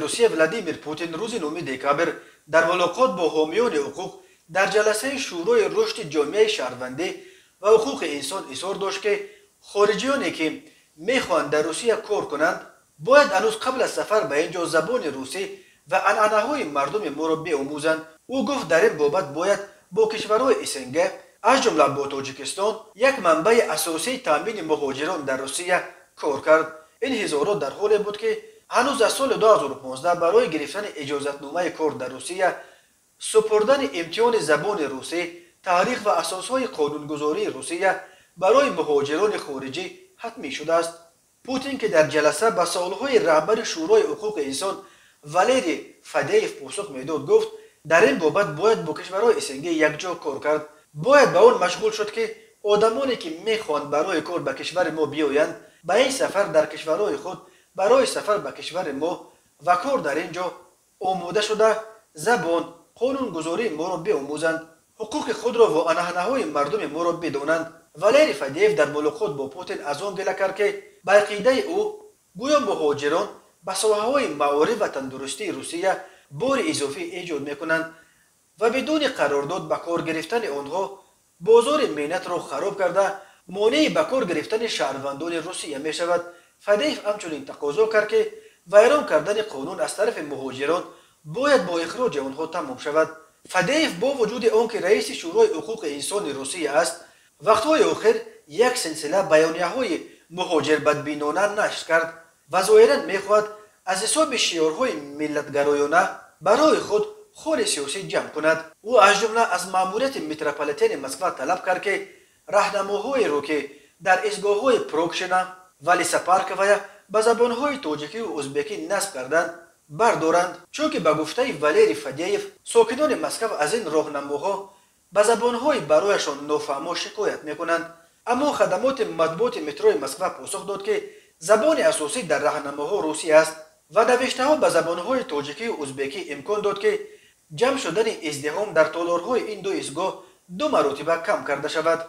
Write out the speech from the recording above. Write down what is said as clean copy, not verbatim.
Русия Владимир Путин рӯзи 9 декабр дар мулоқот бо ҳомиёни ҳуқуқ дар ҷаласаи Шӯрои рушди ҷомеаи шаҳрвандӣ ва ҳуқуқи инсон изҳор дошт, ки хориҷиёне ки мехоҳанд дар Русия кор кунанд, бояд ҳанӯз қабл аз сафар ба ин ҷо забони русӣ ва анъанаҳои мардуми моро биомӯзанд. Ӯ гуфт, дар ин бобат бояд бо кишварҳои СНГ, аз ҷумла бо Тоҷикистон, як манбаи асосии таъмини муҳоҷирон дар Русия кор кард. Ин изҳорот дар ҳоле буд, ки ҳанӯз аз соли 2015 барои гирифтани иҷозатномаи кор дар Русия супурдани имтиҳони забони русӣ, таърих ва асосҳои қонунгузории Русия барои муҳоҷирони хориҷӣ ҳатмӣ шудааст. Путин, ки дар ҷаласа ба суолҳои раҳбари Шӯрои ҳуқуқи инсон Валерий Фадеев посух медод, гуфт, дар ин бобат бояд бо кишварҳои СНГ якҷо кор кард. Бояд ба он машғул шуд, ки одамоне ки мехоҳанд барои кор ба кишвари мо биёянд, ба ин сафар дар кишварҳои худ барои сафар ба кишвари мо ва кор дар ин ҷо омода шуда, забон, қонунгузории моро биомӯзанд, ҳуқуқи худро ва анъанаҳои мардуми моро бидонанд. Валерий Фадеев дар мулоқот бо Путин аз он гила кард, ки ба ақидаи ӯ гӯё муҳоҷирон ба соҳаҳои маориф ва тандурустии Русия бори изофӣ эҷод мекунанд ва бидуни қарордод ба кор гирифтани онҳо бозори меҳнатро хароб карда, монеи ба кор гирифтани шаҳрвандони Русия мешавад. Фадеев ҳамчунин тақозо кард, ки вайрон кардани қонун аз тарафи муҳоҷирон бояд бо ихроҷи онҳо тамом шавад. Фадеев бо вуҷуди он ки раиси Шӯрои ҳуқуқи инсони Русия аст, вақтҳои охир як силсила баёнияҳои муҳоҷирбадбинона нашр кард ва зоҳиран мехоҳад аз ҳисоби шиорҳои миллатгароёна барои худ холи сиёсӣ ҷамъ кунад. Ӯ аз ҷумла аз маъмурияти метрополитени Москва талаб кард, ки раҳнамоҳоеро, ки дар истгоҳҳои Прокшино ва Лесопарковая ба забонҳои тоҷикию ӯзбекӣ насб карданд, бардоранд, чунки ба гуфтаи Валерий Фадеев сокинони Москва аз ин роҳнамоҳо ба забонҳои барояшон нофаҳмо шикоят мекунанд. Аммо хадамоти матбуоти метрои Москва посух дод, ки забони асосӣ дар раҳнамоҳо русӣ аст ва навиштаҳо ба забонҳои тоҷикию ӯзбекӣ имкон дод, ки ҷамъ шудани издиҳом дар толорҳои ин ду истгоҳ ду маротиба кам карда шавад.